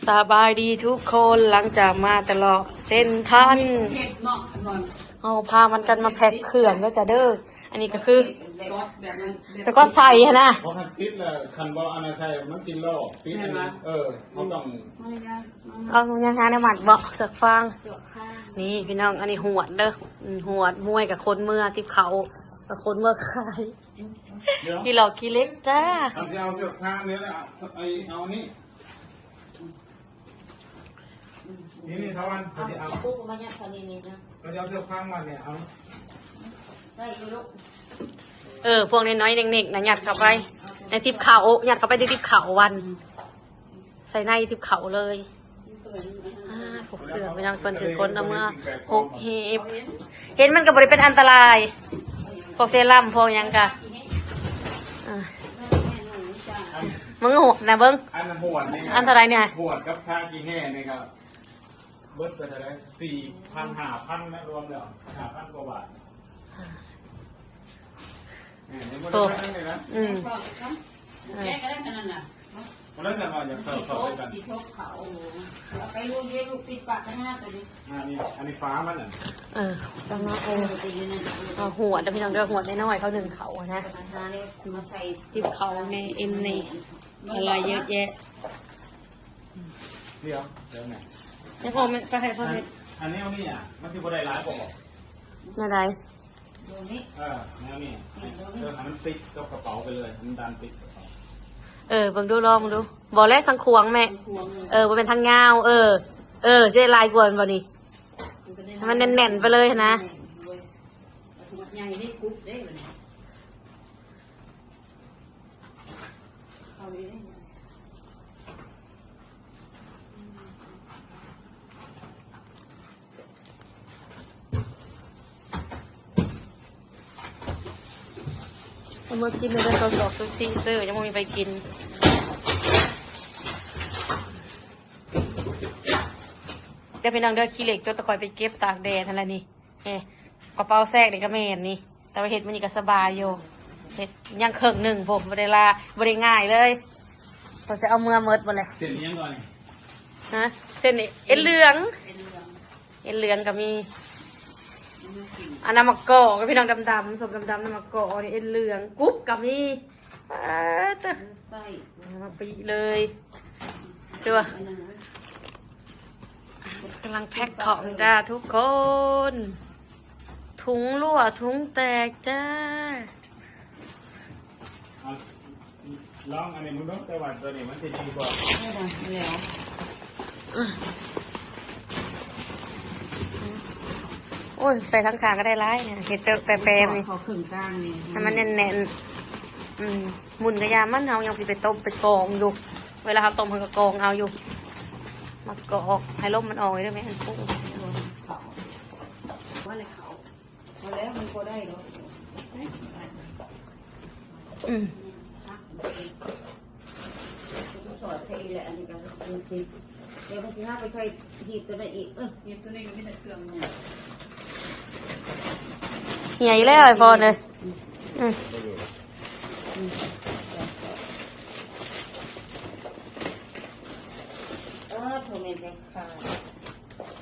ສະບາຍດີທຸກຄົນ ຫຼັງຈາກມາຕະຫຼອກເຊັນທຣານ ເຮົາພາມັນກັນມາແພັກເຄື່ອງເດີຈ້າເດີ. ອັນນີ້ກໍຄືສະກອດໃສ່ຫັ້ນນະ ເພາະຄັນຕິດແລ້ວ ຄັນບໍ່ອັນນັ້ນໃສ່ມັນຊິລອກ ຕິດອັນນີ້ ເອີ ເຮົາຕ້ອງ ເອົາຫຍັງຫາແນວມັດເບາະ ເຊືອກຟາງ. ນີ້ພີ່ນ້ອງ ອັນນີ້ຫວດເດີ ອືມ ຫວດ ມວຍກັບຄົນເມືອຕິບເຂົ້າ ກັບຄົນເມືອຂາຍ ຂີ້ຫຼອກຂີ້ເຫຼັກຈ້າ. ຄັນຊິເອົາເຊືອກຟາງນີ້ແຫຼະ ເອົາ ເອົາອັນນີ້ ນີ້ ນີ້ ທະວັນ ເອົາ ເອົາ ປຸກມາຍັດເຂົ້ານີ້ ນີ້ນະ ເຂົາຈະເອົາເຊືອກຟາງມັດນີ້ ເອົາ ໄດ້ຢູ່ລູກ. ເອີ ພວກນ້ອຍໆ ເນັກໆ ນະ ຍັດເຂົ້າໄປໃນຕິບເຂົ້າ ຍັດເຂົ້າໄປໃນຕິບເຂົ້າວັນ ໃສ່ໃນຕິບເຂົ້າເລີຍ. ອ່າ ພວກເຄື່ອງ ພີ່ນ້ອງ ເພິ່ນຄືຄົນເອົາເມືອຫົກເຫບ ເຫັນມັນກໍບໍ່ໄດ້ເປັນອັນຕະລາຍ ພວກເຊຣຳ ພວກຫຍັງກະ ອ່າ ມຶງຫວດນະເບິ່ງ ອັນຫວດນີ້ ອັນເທົ່າໃດນີ້ ຫວດກັບທາຂີ້ແຮ່ນີ້ກໍເບິດໄປເທົ່າໃດ ສີ່ພັນ ຫ້າພັນນະ ລວມແລ້ວ ຫ້າພັນກວ່າບາດ. ເອີ ຍັງບໍ່ໄດ້ເບິ່ງເລີຍນະ ອືມ ແກະກໍໄດ້ ອັນນັ້ນນະ ບໍ່ໄດ້ ແຕ່ວ່າຢາກເຂົ້າ ເຂົ້າໄປກັນ ຊິທົບເຂົ້າ ເອົາໄປລູກເດ ລູກປິດປາກຂ້າງໜ້າຕົວນີ້ ອ່າ ນີ້ ອັນນີ້ຝາມັນນະ ເອີ ຕ້ອງເອົາ ເອົາຫວດເດີພີ່ນ້ອງເດີ ຫວດນ້ອຍໆ ເຂົາໜຶ້ງເຂົ້ານະ ຫາແນວມາໃສ່ ຕິບເຂົ້າແນ່ ເອັນແນ່ ອະໄລເຍອະແຍະ. ດຽວ ດຽວແມ່ ດຽວພໍ່ແມ່ໄປໃຫ້ພໍ່ແມ່ ອັນ ອັນແນວນີ້ອະ ມັນຊິບໍ່ໄດ້ຫຼາຍບໍ່? ແນວໃດ? ແນວນີ້ ເອີ ແນວນີ້ ເອີ ໃຫ້ມັນຕິດກັບກະເປົາໄປເລີຍ ໃຫ້ມັນດັນຕິດກະເປົາ. ເອີ ເບິ່ງດູ ລອງເບິ່ງດູ. ບໍ່ແຫຼະ ທາງຂວາງແມ່ ເອີ ບໍ່ແມ່ນທາງຍາວ. ເອີ ເອີ ຊິໄດ້ຫຼາຍກວ່າແມ່ນບໍ່ນີ້? ໃຫ້ມັນແໜ້ນໆ ໄປເລີຍຫັ້ນນະ. ແໜ້ນເວີຍ ຫວດໃຫຍ່ເດ້ ກຸບເດ້ບັດນີ້. ເອົາມາກິນແລ້ວ ເຂົາຊອກຊູຊິເຊີ ຍັງບໍ່ມີໃຜກິນ. ເດີພີ່ນ້ອງເດີ ຂີ້ເຫຼັກຕົວຕະຂ້ອຍໄປເກັບຕາກແດດຫັ້ນລະນີ້. ເອີ ກະເປົາແຊກນີ້ກະແມ່ນນີ້ ແຕ່ວ່າເຮັດມື້ນີ້ກະສະບາຍຢູ່ ເຮັດຍັງເຄິ່ງໜຶ່ງພຸ້ນ ບໍ່ໄດ້ລາ ບໍ່ໄດ້ງ່າຍເລີຍ. ເພິ່ນຊິເອົາເມືອໝົດບໍ່ແຫຼະ? ເສັ້ນອີ່ຫຍັງກ່ອນນີ້? ຮະ? ເສັ້ນນີ້ເອັນເຫຼືອງ ເອັນເຫຼືອງ ເອັນເຫຼືອງກະມີ. ອັນນັ້ນໝາກກອກ ພີ່ນ້ອງ ດຳໆ ສົ້ມດຳໆ ນັ້ນໝາກກອກ ອັນນີ້ເອັນເຫຼືອງ ກຸບກະມີ. ປາດເຕີ ມາປີເລີຍ ຕົວະ ກຳລັງແພັກຂອງຈ້າທຸກຄົນ. ຖົງຮົ່ວຖົງແຕກຈ້າ. ເອົາ ລອງອັນນີ້ເບິ່ງດູ ແຕ່ວ່າຕົວນີ້ມັນຊິດີກວ່າ. ໂອ້ຍ ໃສ່ທັງຂ້າງກໍໄດ້ຫຼາຍນະ ເຮັດແປມໆ ນີ້ ເຂົ້າເຄິ່ງກາງນີ້ ໃຫ້ມັນແໜ້ນໆ. ອືມ ໝຸ່ນກະຢ່າມັນ ເຮົາຍັງຊິໄປຕົ້ມໄປກອງຢູ່ ເວລາເຮົາຕົ້ມເຮົາກໍກອງເອົາຢູ່. ໝາກກອກ ໃຫ້ລົມມັນອອກເດີແມ່ ອັນປຸ້ງ ວ່າໃນເຂົ້າ ພໍແລ້ວ ມັນບໍ່ໄດ້ດອກ. ອືມ ສອດໃສ່ອີກແຫຼະ ອັນນີ້ກໍຕິດ. ດຽວມັນຊິຫາໄປໃສ່ຮີບຕົວນັ້ນອີກ. ເອີ ຮີບຕົວນີ້ກໍມີແຕ່ເຄື່ອງ ເຫື່ອອີກແລ້ວ ໄອ້ຟອນເອີຍ. ອືມ ເອີ ໂທແມ່ນແຕ່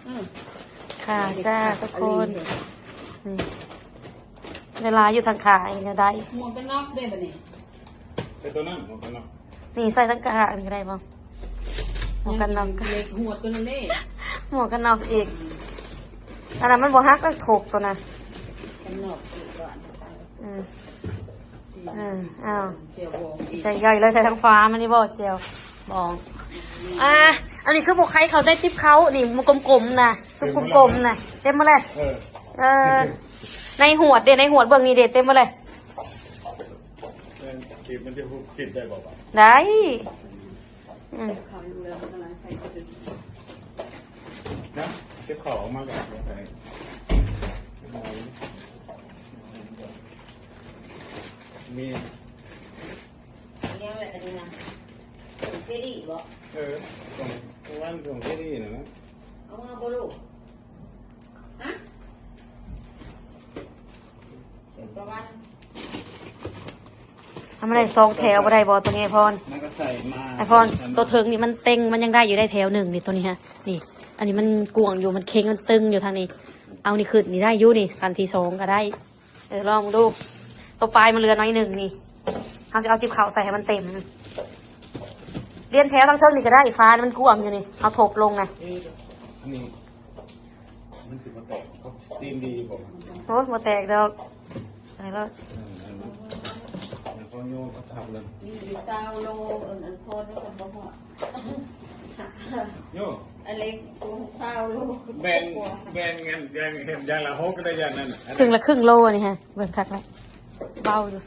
ອືມ ຄ່າຈ້າທຸກຄົນ. ນີ້ ໄດ້ຫຼາຍຢູ່ ທັງຂາຍແນວໃດ. ໝວກກັນນັອກເດ້ບັດນີ້ ໃສ່ຕົວນັ້ນ ໝວກກັນນັອກ ນີ້ ໃສ່ທັງຂາອັນນີ້ກໍໄດ້ບໍ່? ໝວກກັນນັອກ ເຫຼັກຫວດຕົວນັ້ນເດ້ ໝວກກັນນັອກອີກ. ອັນນັ້ນມັນບໍ່ຫັກ ມັນຖົກຕົວນັ້ນ ກັນນອກອີກກ່ອນ. ອືມ ອືມ ເອົາ ໃສ່ໃຫຍ່ເລີຍ ໃສ່ທາງຂວາມັນນີ້ບໍ່ ແຈ່ວບອງ. ອ່າ ອັນນີ້ຄືບໍ່ໄຄເຂົ້າໃນຕິບເຂົ້ານີ້ ມັນກົມໆ ນະ ຊຸບກົມໆ ນະ ເຕັມໝົດແລ້ວ. ເອີ ເອີ ໃນຫວດເດ້ ໃນຫວດເບື້ອງນີ້ເດ້ ເຕັມໝົດແລ້ວ. ແມ່ນ ມັນຈະຫຸບຊິດໄດ້ບໍ່? ໄດ້. ອືມ ເກັບເຂົ້າອອກມາກ່ອນ ມີ ແນວໃດອັນນີ້ນະ ເຟດີບໍ່? ເອີ ຂອງ ຂອງເຟດີນະ ເອົາມາບໍ່ລູກ? ຮະ? ເອົາມາໄດ້ສອງແຖວບໍ່ໄດ້ບໍ່ ຕົວນີ້ພອນ? ມັນກໍໃສ່ ໄອ້ພອນ ໂຕເທິງນີ້ມັນເຕັງ ມັນຍັງໄດ້ຢູ່ ໄດ້ແຖວໜຶ່ງນີ້ ໂຕນີ້ຮະ ນີ້ ອັນນີ້ມັນກວ້າງຢູ່ ມັນເຄັ່ງ ມັນຕຶງຢູ່ທາງນີ້ ເອົານີ້ຂຶ້ນນີ້ໄດ້ຢູ່ນີ້ ຂັ້ນທີສອງກໍໄດ້. ເອີ ລອງເບິ່ງດູ ໂຕປາຍມັນເຫຼືອໜ້ອຍໜຶ່ງນີ້ ເຮົາຊິເອົາຈິບເຂົ້າໃສ່ໃຫ້ມັນເຕັມ ລຽນແຖວທາງເທິງນີ້ກໍໄດ້ ຝາມັນກວ້າງຢູ່ນີ້ ເຮົາທົບລົງນະ ນີ້ ອັນນີ້ມັນຊິບໍ່ແຕກ ເຂົາຊີມດີຢູ່ບໍ່? ໂອ້ຍ ບໍ່ແຕກດອກ ໄດ້ແລ້ວ ເອີ ອັນນັ້ນ ອັນນັ້ນເຂົາໂຍນເຂົາທັບເລີຍ ມີຢູ່ຊາວໂລ ອັນ ອັນພໍໄດ້ກໍບໍ່ຮອດ ໂຍ ອັນເລັກໂຕຊາວໂລ ແບ່ງ ແບ່ງກັນ ແບ່ງເຮັດຢ່າງລະຫົກໄດ້ ຢ່າງນັ້ນນະ ເຄິ່ງລະເຄິ່ງໂລນີ້ຮະ ເບິ່ງຄັກລະ ເບົາຢູ່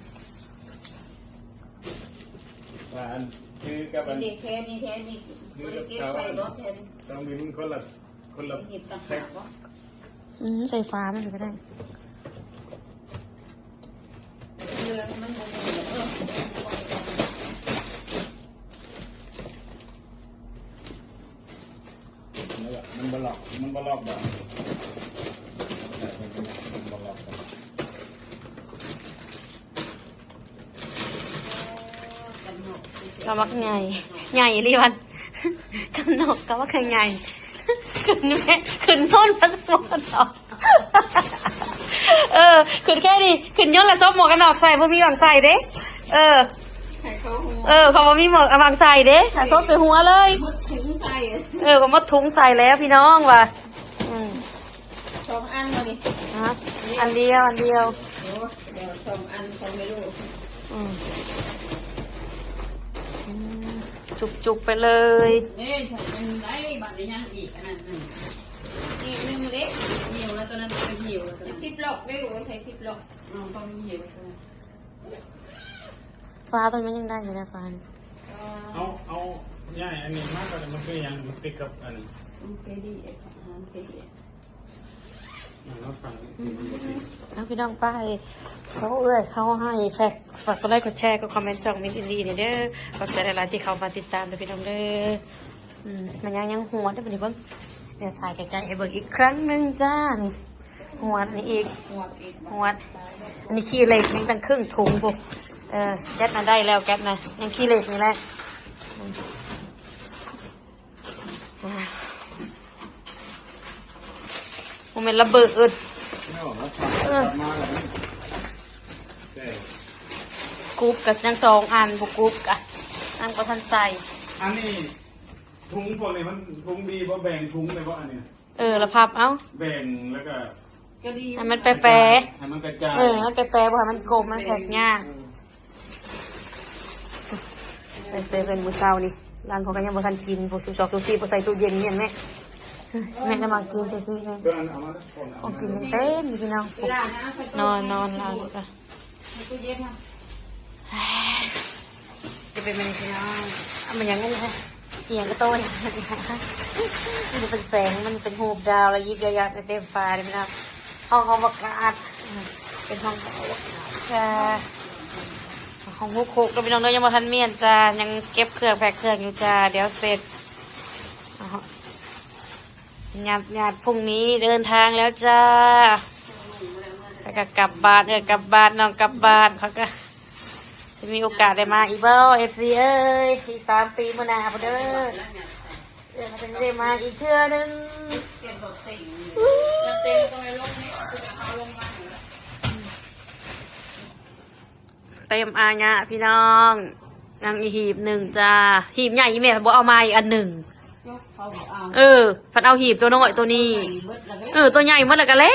ວ່າອັນ ຄືກັບອັນ ນີ້ແຖວນີ້ ແຖວນີ້ ຄືກັບ ບໍ່ໄດ້ເກັບໃສ່ບໍ່ແຖວນີ້ ຕ້ອງມີຄົນລະ ຄົນລະ ເຮັດຕ່າງຫາກບໍ່? ອືມ ໃສ່ຝາມັນກໍໄດ້ ເຫຼືອມັນບໍ່ມີ ເອີ ມັນບໍ່ລັອກ ມັນບໍ່ລັອກດອກ ມັນບໍ່ລັອກດອກ. ກະໝາກໃຫຍ່ ໃຫຍ່ອີ່ຫຼີວັນ ກຳນອກກະໝາກໃຫຍ່ ຂຶ້ນແມ່ ຂຶ້ນໂນ່ນ ມັນໝວກກັນນອກ ເອີ ຂຶ້ນແຄ່ນີ້ ຂຶ້ນຍົນລະສົບໝວກກັນນອກໃສ່ ບໍ່ມີໝວກໃສ່ເດ້ ເອີ ໃຫ້ເຂົາຮູ້ ເອີ ເຂົາບໍ່ມີໝວກ ອາ ໝວກໃສ່ເດ້ ໃຫ້ສົບໃສ່ຫົວເລີຍ ໝົດຖົງໃສ່ ເອີ ກໍໝົດຖົງໃສ່ແລ້ວພີ່ນ້ອງວ່າ ອືມ. ສອງອັນບໍ່ນີ້? ຮະ? ອັນດຽວ ອັນດຽວ ອັນດຽວ ໂອ້ ດຽວສອງອັນຂອງແມ່ລູກ ອືມ ອືມ ຈຸກໆ ໄປເລີຍ ເອີ ອັນໃດບັດນີ້ຍັງອີກ ອັນນັ້ນ ອືມ ອີກໜຶ່ງເດ້ ຫິ້ວແລ້ວ ຕົວນັ້ນເປັນຫິ້ວແລ້ວ ຊິບລັອກເດ້ ໂອ້ຍ ໃສ່ຊິບລັອກ ອືມ ຕ້ອງຫິ້ວ ຝາຕົວນີ້ມັນຍັງໄດ້ຢູ່ນະ ຝານີ້ ເອົາ ເອົາ ຍ້າຍອັນນີ້ມາກໍໄດ້ ມັນຄືຫຍັງ ມັນຕິດກັບອັນ ອືມ ເຄດີເອັສ ອາຫານ ເຄດີເອັສ ເອົາພີ່ນ້ອງໄປ ເຂົາເອື້ອຍເຂົາໃຫ້ແຊ ຝາກກົດໄລກົດແຊ ກົດຄອມເມັນຊ່ອງມິນອິນດີນີ້ເດີ ຂອບໃຈຫຼາຍໆ ທີ່ເຂົ້າມາຕິດຕາມເດີພີ່ນ້ອງເດີ ອືມ ມັນຍັງ ຍັງຫົວເດີ ບັດນີ້ເບິ່ງ ດຽວຖ່າຍໃກ້ໆ ໃຫ້ເບິ່ງອີກຄັ້ງໜຶ່ງຈ້າ ນີ້ ຫວດນີ້ອີກ ຫວດອີກ ຫວດ ອັນນີ້ຂີ້ເຫຼັກ ຍັງຕັ້ງເຄິ່ງຖົງພຸ້ນ ເອີ ແກັດນະໄດ້ແລ້ວ ແກັດນະ ຍັງຂີ້ເຫຼັກນີ້ແຫຼະ ອືມ ອ່າ ບໍ່ແມ່ນລະເບີດ ເອີ ເອີ ມາແລ້ວ ແຕ່ ກຸບກໍຍັງສອງອັນ ບໍ່ກຸບກໍຍັງບໍ່ທັນໃສ່ ອັນນີ້ ຖົງພວກນີ້ມັນຖົງດີບໍ່ ແບ່ງຖົງໄດ້ບໍ່ອັນນີ້? ເອີ ລະພັບເອົາ ແບ່ງແລ້ວກໍ ໃຫ້ມັນແປໆ ໃຫ້ມັນກະຈາຍ ເອີ ໃຫ້ມັນແປໆ ບໍ່ໃຫ້ມັນກົມ ມັນແທກຍາກ ເອີ ໄປເຊເວ່ນມື້ເຊົ້ານີ້ ຫຼານເຂົາກໍຍັງບໍ່ທັນກິນ ພວກຊຸຊອກຊູຊີບໍ່ໃສ່ຕູ້ເຢັນແມ່ນແມ່ ແມ່ນະ ມາກິນຊູຊີ ຂອງກິນຍັງເຕັມຢູ່ພີ່ນ້ອງ ນອນ ນອນ ຫຼານກໍ ໃນຕູ້ເຢັນນະ ຈະເປັນແບບນີ້ພີ່ນ້ອງ ເອົາມາຫຍັງອັນນີ້ ອີຫຍັງກະໂຕນີ້ ມັນເປັນແສງ ມັນເປັນຮູບດາວ ລະຍິບຢາກໄດ້ເຕັມຝາເລີຍພີ່ນ້ອງ ຫ້ອງອະວະກາດ ເປັນຫ້ອງອະວະກາດ ກະ ຫ້ອງຫົກຫົກເດີພີ່ນ້ອງເດີ ຍັງບໍ່ທັນມ້ຽນຈ້າ ຍັງເກັບເຄື່ອງແພັກເຄື່ອງຢູ່ຈ້າ ດຽວເສັດ ຍາດໆ ພລຸ່ງນີ້ເດີນທາງແລ້ວຈ້າ ແລ້ວກໍກັບບ້ານ ເອີ ກັບບ້ານ ນ້ອງກັບບ້ານ ເຂົາກໍຊິມີໂອກາດໄດ້ມາອີກບໍ່ ເອັຟຊີເອີຍ ອີກສາມປີມື້ໜ້າພຸ້ນເດີ ເອີ ເຮົາຈຶ່ງໄດ້ມາອີກເທື່ອໜຶ່ງ ເຕັມອາຍະພີ່ນ້ອງ ຍັງອີກຫີບໜຶ່ງຈ້າ ຫີບໃຫຍ່ອີ່ແມ່ບໍ່ເອົາມາອີກອັນໜຶ່ງ ເອີ ພັດເອົາຫີບຕົວນ້ອຍຕົວນີ້ ເອີ ຕົວໃຫຍ່ໝົດແລ້ວກໍແລ້ວ